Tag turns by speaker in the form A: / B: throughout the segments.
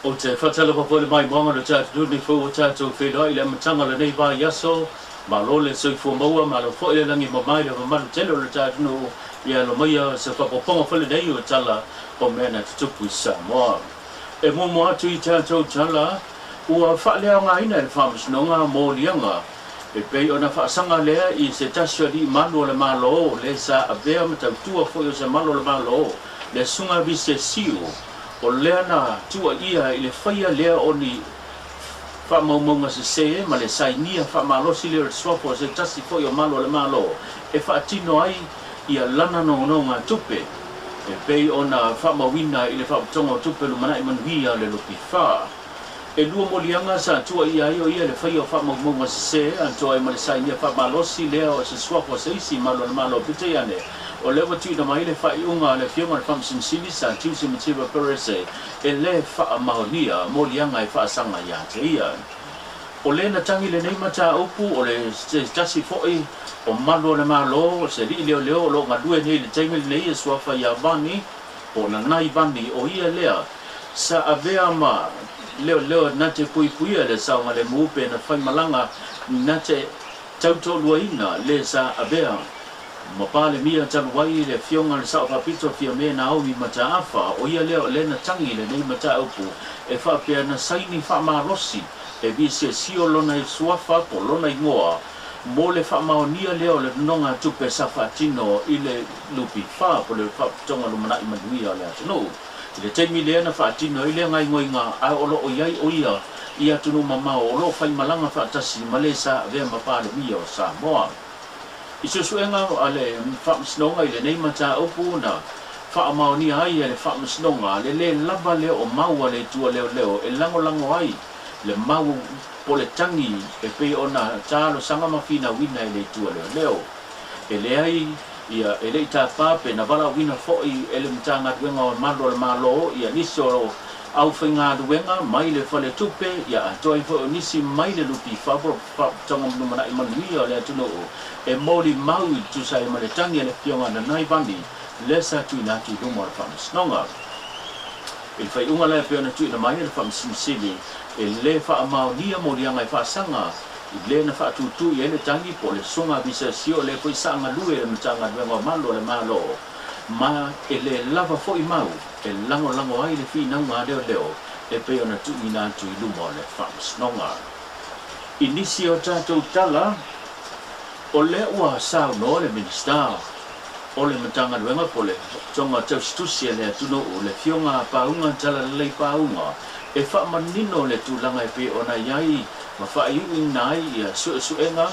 A: Ou te faatalofa foi i le maimoaga o le tatou nei fou ua tatou feiloai i le amataga o lenei vaiaso. Malo le soifua maua, malo foi le lagi mama i le mamalu tele o le tatou atunuu i alo maia se faaopoopoga foi lenei o tala o mea na tutupu i Samoa. E muamua atu i tatou tala, ua faaleaogaina e le Faamasinoga moliaga e pei ona faasaga lea i se tasi o alii malu o le Malo le sa avea ma tautua foi o se malu o le Malo, le Susuga Vise Siu, O lea na tuuaia i le faia lea o ni faamaumauga sese ma le sainia faamalosi lea o le suafa o se tasi foi o malu a le Malo e faatino ai ia lana nonogatupe e pei ona faamauina i le Faaputoga o Tupe Lumanai Manuia o le Lupifa. E lua moliaga sa tuuaia ai o ia i le faia o faamaumauga sese atoa ai ma le sainia faamalosi lea o se suafa o se isi malu a le Malo. Peitai ane, o lea ua tuuina mai le faaiuga a le Afioga i le Faamasino Sili Sir Tiusi Mativa Perese e le faamaonia moliaga e faasaga ia te ia. O le na tagi lenei mataupu o le se tasi foi o malu o le Malo, se alii leoleo o lo o galue nei i le taimi lenei e suafa ia Vani, po o Nanai Vani, o ia lea sa avea ma leoleo na te puipuia le saogalemu pe na faimalaga na te tautoaluaina le sa avea ma Palemia talu ai le Afioga i le Sao Faapito Fiame Naomi Mataafa, o ia lea o le na tagi lenei mataupu e faapea na saini faamalosi e visiasio lona suafa po lona igoa mo le faamaonia lea o le nonogatupe sa faatino i le Lupifa po le Faaputoga Lumanai Manuia o le Atunuu. I le taimi lea na faatino ai lea gaoioiga a o lo o i ai o ia i atunuu mamao o lo o faimalaga faatasi ma le sa avea ma Palemia o Samoa. I suesuega a le Faamasinoga i lenei mataupu na faamaonia ai e le Faamasinoga le lē lava lea o mau a le Itu a Leoleo e lagolago ai le mau po le tagi e pei ona talosaga ma finauina e le Itu a Leoleo. E leai ia e le i tapa pe na valaauina foi e le Matagaluega o Malu a le Malo ia nisi o aufaigaluega mai le Faletupe ia atoa ai foi o nisi mai le Lupifa po o Faalapotopotoga Lumanai Manuia o le atunuu e molimau i tusa ai ma le tagi a le Afioga Nanai Vani lea sa tuuina atu i luma o le Faamasinoga. I le faaiuga lea e pei ona tuuina mai e le Faamasino Sili e le faamaonia moliaga e faasaga i le na faatūtū i ai le tagi po o le susuga a Visasio lea foi sa galue i le Matagaluega o Malu a le Malo ma e le lava foi mau e lagolago ai le finauga a leoleo e pei ona tuuina atu i luma o le Faamasinoga. I nisi o tatou tala, o lea ua saunoa le Minisita o le Matagaluega po o le Faalapotopotoga Tausitusi a le Atunuu, le Afioga a Pauga Talalelei Pauga, e faamanino le tulaga e pei ona i ai ma faaiuina ai ia suesuega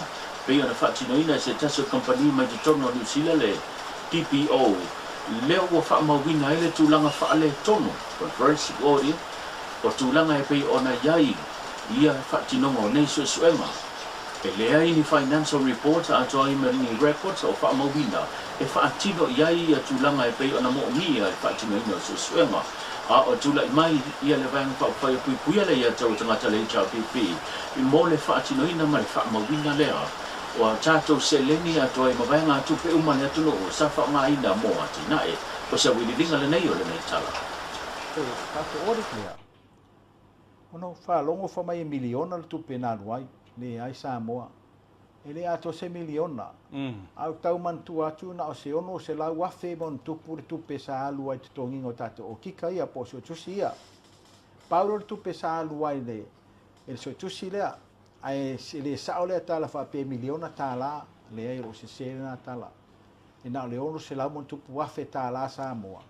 A: pei ona faatinoina e se tasi o kamupani mai totonu o Niu Sila le DPO lea ua faamauina ai le tulaga faaletonu po o le forensic audit o tulaga e pei ona i ai ia faatinoga o nei suesuega. E leai ni financial report atoa ai ma ni records o faamauina e faatino i ai ia tulaga e pei ona moomia i le faatinoina o suesuega. A o tulai mai ia le Vaega Faaupufai e Puipuia le Ia Tau Tagata le HRPP mo le faatinoina ma le faamauina lea o a tatou seleni atoa ai ma vaegatupe uma a le atunuu sa faaaogaina mo atinae. O se auiliiliga lenei o lenei tala.
B: O le tatou audit lea, ona ou faalogo fai mai e miliona le tupe na alu ai, leai Samoa. E le atoa se miliona. Ae ou tau manatua atu na o se 600,000 ma ona tupu le tupe sa alu ai i totogiga o tatou okika ia po o suetusi ia. Pau lea o le tupe sa alu ai i le suetusi lea. Ae e le sao lea tala faapea e miliona tala, leai o lo o sese lena tala. E na o le 600 ma ona tupu afe tala Samoa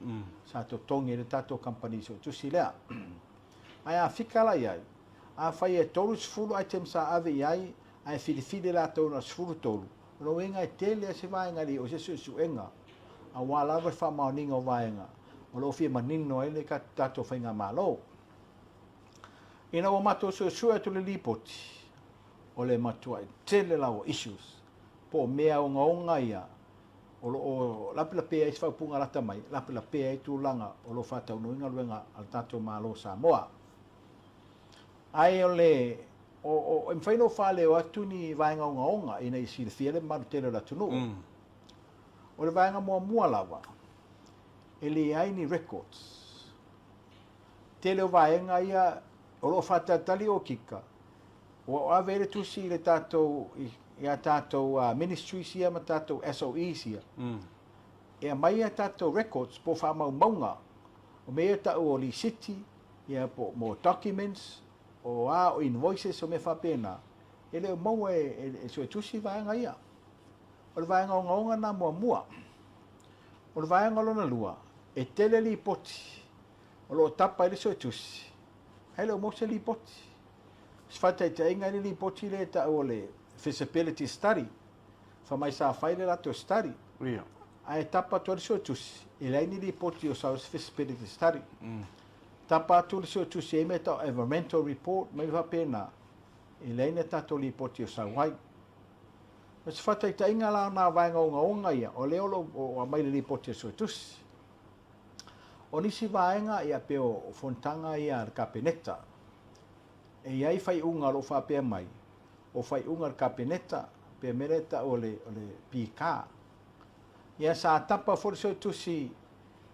B: sa totogi ai le tatou kamupani suetusi lea. Ae a fika la i ai, afai e 30 items sa ave i ai ae filifili latou na o le 13, o lona uiga e tele lava se vaega e le i oo i se suesuega aua lava le faamaoniga o vaega o lo o fia manino ai le tatou faigamalo. Ina ua matou suesue atu le lipoti, o le matuai tele lava o issues po o mea ogaoga ia o lo o lapelapea ai se faaupuga lata mai, lapelapea ai tulaga o lo o faataunuu ai galuega a le tatou Malo o Samoa. Ae o le, o, o, e mafai ona ou faaleo atu ni vaega ogaoga ina ia silafia le mamalu tele o le atunuu. O le vaega muamua lava, e leai ni records. tele o vaega ia o lo o faatalitali okika, ua ave ai le tusi i le tatou, i a tatou ministries ia ma tatou SOEs ia, e aumai a tatou records po o faamaumauga o mea ia e tau o lisiti, ia po o documents, o a, o invoices, o mea faapena, e le o maua e le Suetusi vaega ia. O le vaega ogaoga lena muamua. O le vaega lona lua, e tele lipoti o lo o tapa ai le Suetusi, ae le o maua se lipoti. O se faataitaiga i le lipoti lea e tau o le feasibility study, fai mai sa fai le latou study, ae tapa atu ai le Suetusi, e leai ni lipoti o sau se feasibility study. Tapa atu le Suetusi e i ai mea e tau environmental report ma mea faapena, e leai ni a tatou lipoti o sau ai. O se faataitaiga la o nā vaega ogaoga ia, o lea o lo o aumai i le lipoti a le Suetusi. O nisi vaega ia pei o fonotaga ia a le Kapeneta. E i ai faaiuga o lo o faapea mai, o faaiuga a le Kapeneta, pe mea lea e tau o le, o le PK. Ia sa tapa foi le Suetusi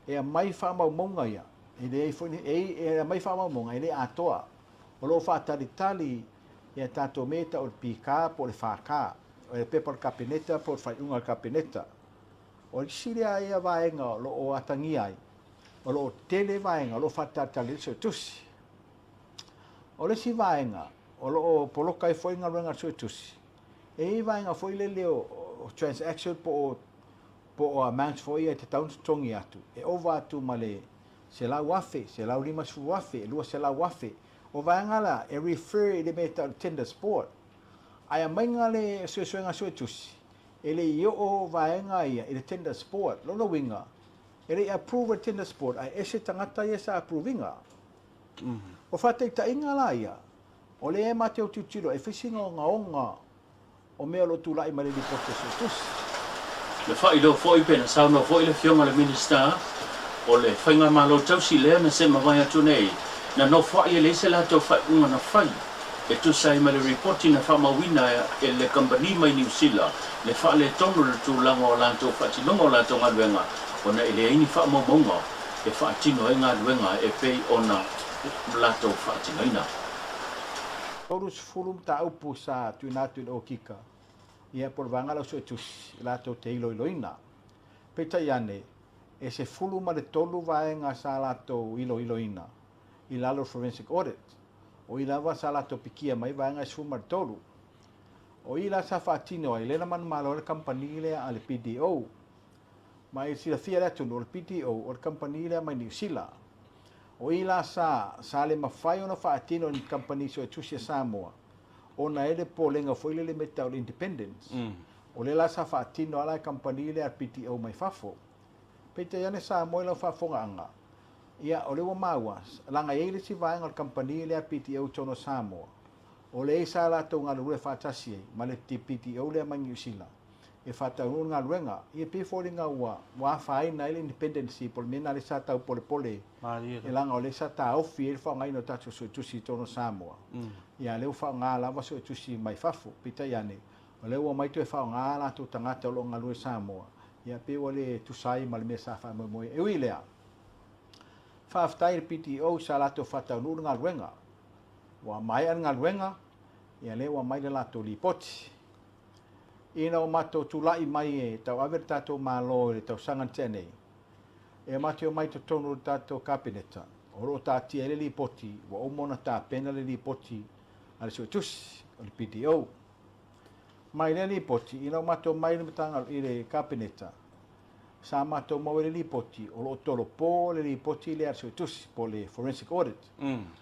B: e aumai faamaumauga ia, e leai foi ni, e, e aumai faamaumauga e le atoa. O lo o faatalitali ia tatou mea e tau o le PK po o le FK, o le pepa a le Kapeneta po o le faaiuga a le Kapeneta. O le isi lea ia vaega o lo o atagia ai, o lo o tele vaega o lo o faatalitali ai le Suetusi. O le isi vaega o lo o poloka ai foi galuega a le Suetusi, e i ai vaega foi lele o transaction po o po o amounts foi ia e tatau ona totogi atu, e ova atu ma le $100,000, $150,000, $200,000. O vaega la e refer i le mea e tau o le Tenders Board. Ae aumaiga le suesuega suetusi, e le i oo vaega ia i le Tenders Board. Lona uiga, e le i approve e le Tenders Board ae ese tagata ia sa approve ina. O faataitaiga la ia, o lea e matou tilotilo e fai sina ogaoga o mea o lo o tulai mai le Lipoti a Suetusi.
A: Na faailoa foi pe na saunoa foi le Afioga i le Minisita o le Faigamalo Tausi lea na se mavae atu nei, na nofoai e leai se latou faaiuga na fai e tusa ai ma le ripoti na faamauina e le kamupani mai Niu Sila le faaletonu o le tulaga o latou faatinoga o latou galuega ona e leai ni faamaumauga e faatino ai galuega e pei ona latou faatinoina.
B: 30 mataupu sa tuuina atu i le Okika, ia po o le Vaega Lau Suetusi latou te iloiloina. Peitai ane, e 13 vaega sa latou iloiloina i lalo o le Forensic Audit. O i lava sa latou pikia mai vaega e 13. O i la sa faatino ai lea na manumalo ai le kamupani lea a le BDO. Ma i silafia e le atunuu, o le BDO o le kamupani lea mai Niu Sila. O i la sa, sa le mafai ona faatino e ni kamupani suetusi a Samoa, ona e le popolega foi lele me tau le independence. O lea la sa faatino lava la e kamupani lea a le BDO mai fafo. Peitai ane Samoa i lau faafofogaaga, ia o lea ua maua, leaga e i ai le isi vaega o le kamupani lea a le BDO i totonu o Samoa, o lea sa latou galulue faatasi ai ma le BDO lea mai Niu Sila. e faataunuu le galuega. Ia pei foliga ua ua afaina ai le independency po o le mea lena lea sa tau polepole e leaga o lea sa taofi ai le faaaogaina o tatou suetusi i totonu o Samoa. Ia a o lea ua faaaoga lava suetusi mai fafo. Peitai ane, o lea ua omai toe faaaoga a latou tagata o lo o galue i Samoa, ia pei ua le tusa ai ma le mea sa faamoemoe ai. E ui i lea, faafetai i le PTO sa latou faataunuu le galuega. Ua maea le galuega, ia lea ua aumai le latou lipoti. Ina ua matou tulai mai e tauave le tatou Malo i le tausaga na tea nei, e matou omai i totonu o le tatou Kapeneta, o lo o taatia ai le lipoti ua uma ona tapena le lipoti a le Suetusi, o le BDO. Ma i lea lipoti, ina ua matou omai i le Kapeneta, sa matou maua i le lipoti, o lo o tolopo le lipoti lea a le Suetusi, po o le Forensic Audit.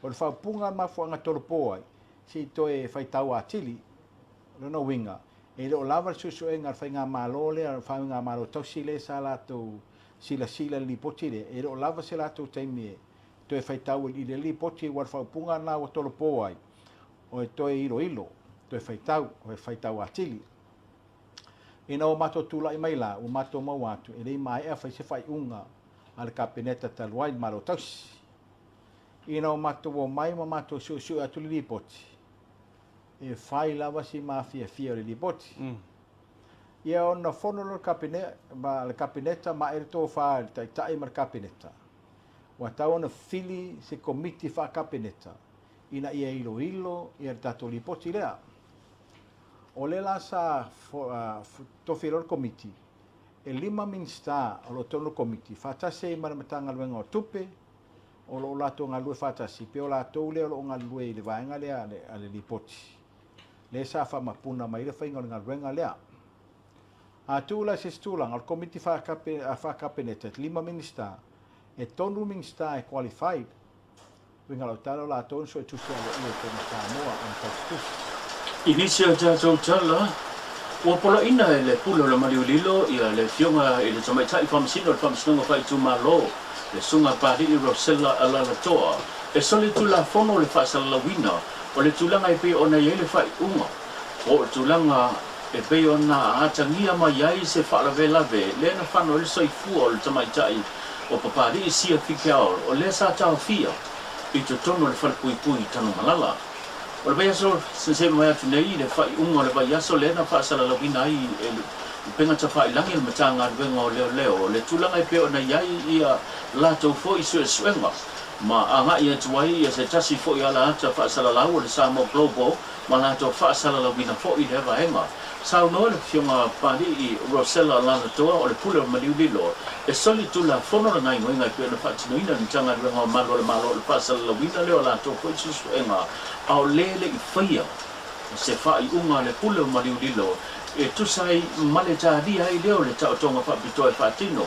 B: O le faaupuga a le mafuaaga tolopo ai, se i toe faitau atili. O lona uiga, e le o lava le suesuega a le Faigamalo lea, le Faigamalo tausi lea sa latou silasila i le lipoti lea, e le o lava se latou taimi e toe faitau i le lipoti aua o le faaupuga lena ua tolopo ai, o e toe iloilo, toe faitau, o e faitau atili. Ina ua matou tulai mai la, ua matou maua atu, e le i maea fai se faaiuga a le Kapeneta talu ai, le Malo Tausi. Ina ua matou omai ma matou suesue atu le lipoti, e fai lava si mafiafia o le lipoti. Ia ona fono loa le Kapeneta ma ae le tofa i le Taitai ma le Kapeneta. Ua tatau ona fili se Komiti Faa-Kapeneta ina ia iloilo ia le tatou Lipoti lea. O lea la sa tofi ai loa le Komiti, e lima Minisita o lo o totonu o le Komiti, faatasi ai ma le Matagaluega o Tupe, o lo o latou galulue faatasi, pei o latou lea o lo o galulue i le vaega lea a le Lipoti, lea sa faamapuna mai ai le faiga o le galuega lea. A tuu la i se isi tulaga, o le Komiti Faa-Kapeneta, e lima Minisita, e tonu Minisita e qualified, uiga o lau tala o latou na suetusi aloaia i totonu o Samoa ona tausi tusi.
A: I nisi o tatou tala, ua poloaiina e le Pule o le Maliulilo ia le Afioga i le Tamaitai Faamasino o le Faamasinoga Faaitumalo, le Susuga Papalii Rosella Alalatoa, e solitulafono le faasalalauina o le tulaga e pei ona i ai le faaiuga po o le tulaga e pei ona atagia mai ai se faalavelave lea na fano ai le soifua o le tamaitai o Papalii Sia Fikeaol o lea sa taofia i totonu o le falepuipui i Tanumalala. O le vaiaso sese mai atu nei i le faaiuga o le vaiaso lea na faasalalauina ai e le Upega Tafailagi a le Matagaluega o Leoleo le tulaga e pei ona i ai ia latou foi suesuega ma agai atu ai ia se tasi foi alaata faasalalau o le Samoa Global ma latou faasalalauina foi lea vaega. Saunoa le Afioga Papalii Rosella Lalatoa o le Pule o Maliulilo e solitulafono le gaoioiga e pei ona faatinoina e le Matagaluega o Malu a le Malo o le faasalalauina lea o latou foi suesuega a o le le i faia se faaiuga a le Pule o Maliulilo e tusa ai ma le talia ai lea o le taotoga faapitoa e faatino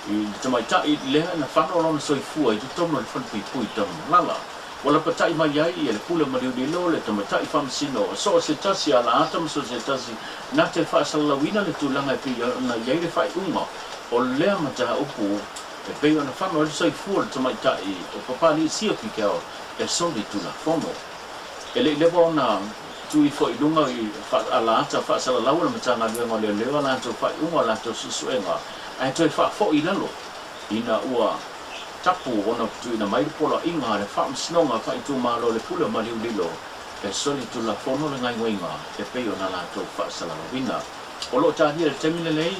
A: i le tamaitai lea na fano lona soifua i totonu o le falepuipui i Tanumalala. Ua lapatai mai ai e le Pule Maliulilo le tamaitai faamasino so o se tasi a Laata ma so o se tasi na te faasalalauina le tulaga e pei ona i ai le faaiuga o lea mataupu e pei ona fano ai le soifua o le tamaitai o Papalii Sia Pikel e soli Tulafono. E le i leva ona tuu ifo i luga i alaata faasalalau a le Matagaluega o Leoleo a latou faaiuga o latou suesuega ae toe faafoi i lalo ina ua tapu ona tuuina mai le poloaiga a le Faamasinoga Faaitumalo o le Pule o Maliulilo e solitulafono le gaoioiga e pei ona latou faasalalauina. O lo o talia i le taimi lenei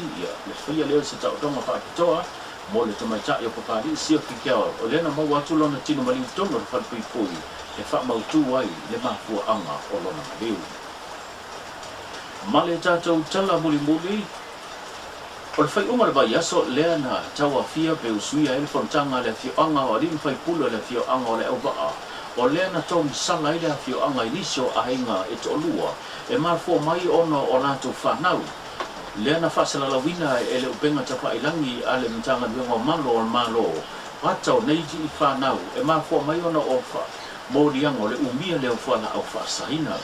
A: le faia lea o se taotoga faapitoa mo le tamaitai o Papalii Sioki Keol, o lea na maua atu lona tino maliu tonu o le falepuipui e faamautu ai le mafuaaga o lona maliu. Ma le tatou tala mulimuli, O le faaiuga o le vaiaso lea na tauafia pe usuia ai le fonotaga a le afioaga o alii ma faipule o le afioaga o Leauvaa, o lea na togisala ai le afioaga i nisi o aiga e toalua e mafua mai ona o latou fanau. Lea na faasalalauina e le upega tafailagi a le Matagaluega o Malo o le Malo ata o nei fanau e mafua mai ona o moliaga o le umia lea o fualaau faasaina.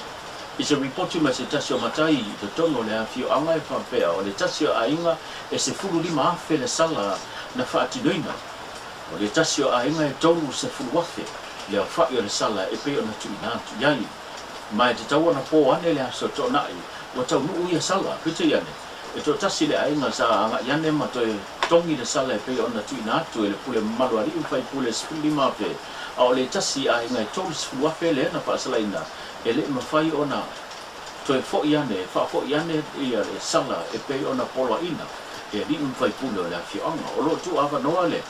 A: I se ripoti mai se tasi o matai i totonu o le afioaga e faapea o le tasi o aiga e 15,000 le sala na faatinoina, o le tasi o aiga e 30,000 le aofai o le sala e pei ona tuuina atu i ai. Ma e tatau ona po ane le aso toonai ua taunuu ia sala, peitai ane, e toatasi le aiga sa agai ane ma toe togi le sala e pei ona tuuina atu e le pule mamalu a alii ma faipule e 15,000, a o le tasi aiga e 30,000 lea na faasalaina e le i mafai ona toe foi ane, faafoi ane ia le sala e pei ona poloaiina e alii ma faipule o le afioaga. O lo o tuuavanoa le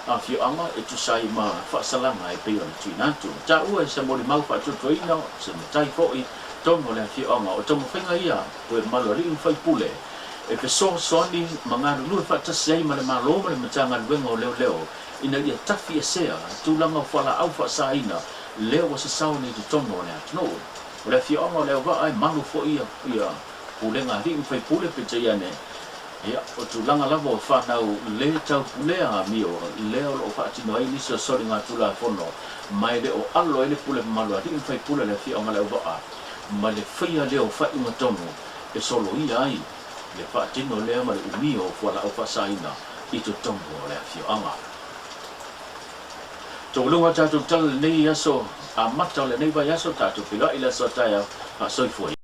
A: afioaga e tusa ai ma faasalaga e pei ona tuuina atu. Taua e se molimau faatuatuaina, se matai foi tonu o le afioaga. O taumafaiga ia pue mamalu alii ma faipule e fesoasoani ma galulue faatasi ai ma le Malo ma le Matagaluega o Leoleo ina ia tafiesea tulaga o fualaau faasaina lea ua sasao nei i totonu o le atunuu. O le afioaga o Leauvaa e malu foi ia pulega alii ma faipule peitai ane, ia, o tulaga lava o fanau le taupulea amio lea o lo o faatino ai nisi o soligatulafono ma e le o alo ai le pule mamalu a alii ma faipule o le afioaga Leauvaa ma le faia lea o faaiuga tonu e soloia ai le faatino lea ma le umia o fualaau faasaina i totonu o le afioaga. Taualuga tatou tala lenei aso amata o lenei vaiaso tatou feiloai i le aso a taeao. Faasoifua ia.